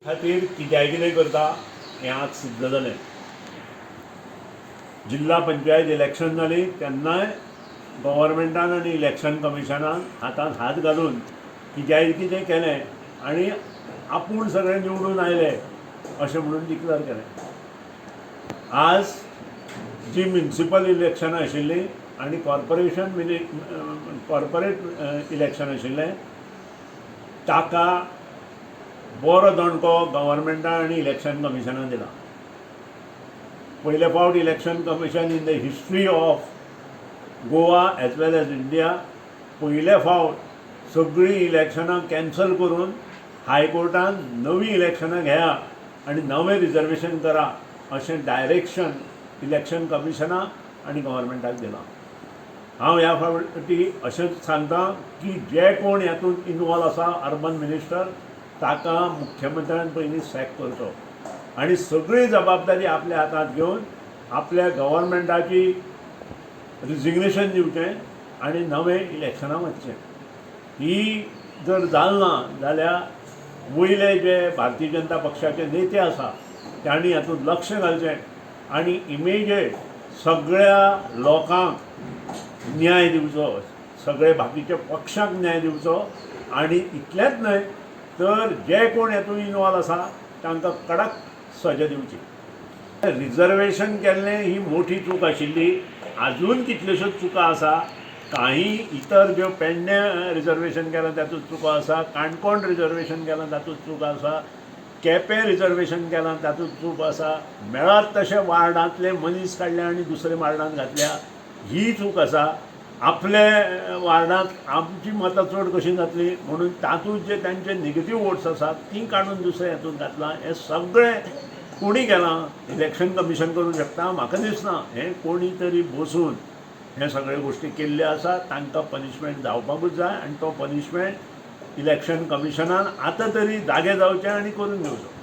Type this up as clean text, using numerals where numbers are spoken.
खातीर कित्याय कितें करता हें आज सिद्ध जालें. जिल्हा पंचायत इलेक्शन जाली तेन्नाय गव्हर्मेंटान आनी इलेक्शन कमिशनान हातांत हात घालून कित्याय कितें केलें आनी आपूण सगळे निवडून आयले अशें म्हणून डिक्लेर केलें. आज जी म्युनिसिपल इलेक्शनां आशिल्लीं आनी कॉर्पोरेट इलेक्शन आशिल्लें ताका बरो दणको गव्हर्मेंटान आनी इलेक्शन कमिशनान दिला. पयले फावट Election Commission in the history of Goa as well as India पयले फावट सगळीं इलेक्शनां कॅन्सल करून हायकोर्टान नवीं इलेक्शनां घेया आनी नवें रिजर्वेशन करा अशें डायरेक्शन इलेक्शन कमिशनाक आनी गव्हर्मेंटाक दिलां. हांव ह्या फावटी अशेंच सांगता की जे कोण हातूंत इनवॉल्व आसा अर्बन मिनिस्टर ताका मुख्यमंत्र्यान पयलीं सॅक करचो आनी सगळी जबाबदारी आपल्या हातांत घेवन आपल्या गव्हर्मेंटाची रिजिग्नेशन दिवचें आनी नवें इलेक्शनां वचचें. ही जर जालें ना जाल्यार वयले जे भारतीय जनता पक्षाचे नेते आसा तांणी हातूंत लक्ष घालचें आनी इमिजिएट सगळ्या लोकांक न्याय दिवचो, सगळे बाकीच्या पक्षांक न्याय दिवचो आनी इतलेंच न्हय तर जे कोण हातूंत इनवॉल्व आसा तांकां कडक सजा दिवची. रिजर्वेशन केल्लें ही मोठी चूक आशिल्ली. आजून कितल्योश्योच चुका आसा. काही इतर ज्यो पेडण्यां रिजर्वेशन केलां तातूंत चुको आसा, काणकोण रिजर्वेशन केलां तातूंत चूक आसा, केपें रिजर्वेशन केलां तातूंत चूक आसा. मेळत तशे वार्डांतले मनीस काडले आनी दुसरे वार्डांत घातल्या ही चूक आसा. आपले वार्डांत आमची मतां चड कशीं जातलीं म्हणून तातूंत जे तांचे निगेटीव वोट्स आसात तीं काडून दुसरे हातूंत घातलां. हें सगळें कोणी केलां? इलेक्शन कमिशन करूंक शकता? म्हाका दिसना. हें कोणी तरी बसून हे सगळे गोश्टी केल्ल्यो आसा. तांकां पनिशमेंट जावपाकूच जाय आनी तो पनिशमेंट इलेक्शन कमिशनान आतां तरी जागे जावचें आनी करून घेवचो.